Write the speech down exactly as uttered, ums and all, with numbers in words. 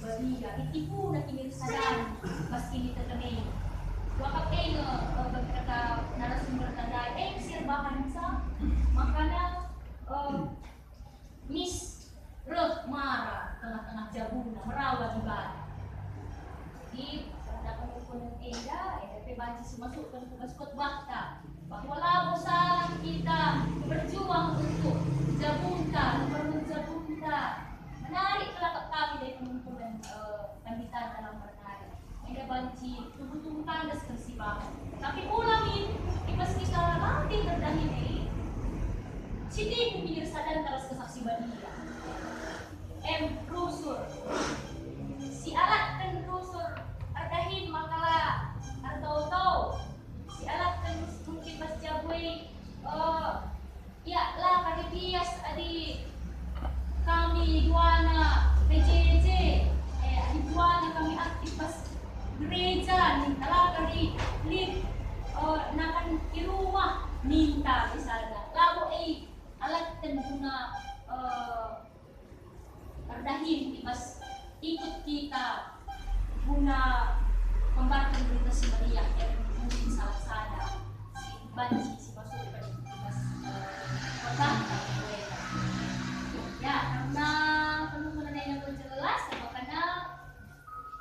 Badia, itipuna kinirsadan, bas kiniteken e. Wakap e nge, eh, bagi kata narasumber tadai, eh, si erbahanca, makana, eh, mis reh mara tengah-tengah jabuna, merawa Dibata. Jadi, pada pengukulen enda, enda pe banci simasukken ku bas khotbahta, bahwa labo salah kita berjuang untuk jabunta, membangun jabunta. Menarik kelakap kami dari pengukulen, eh, pandita dalam Enda banci tuhu-tuhu tandasken si bahan. Tapi ula min, i bas kita latih erdahin e, sitipu minir sadan ras Kesah Si Badia. Em, rusur. Si alatken rusur erdahin maka la ertau-tau. Si alatken rusur mungkin bas jabu e, eh, Ya, la kari bias adi kami duana P J J, eh, adi duana kami aktif bas gereja, ninta la kari lit, eh, nakan i rumah, ninta misalna. Labo e alatken guna, eh, erdahin i bas ikut kita guna membarken Berita Si Meriah, ya, mungkin salah sada si banci si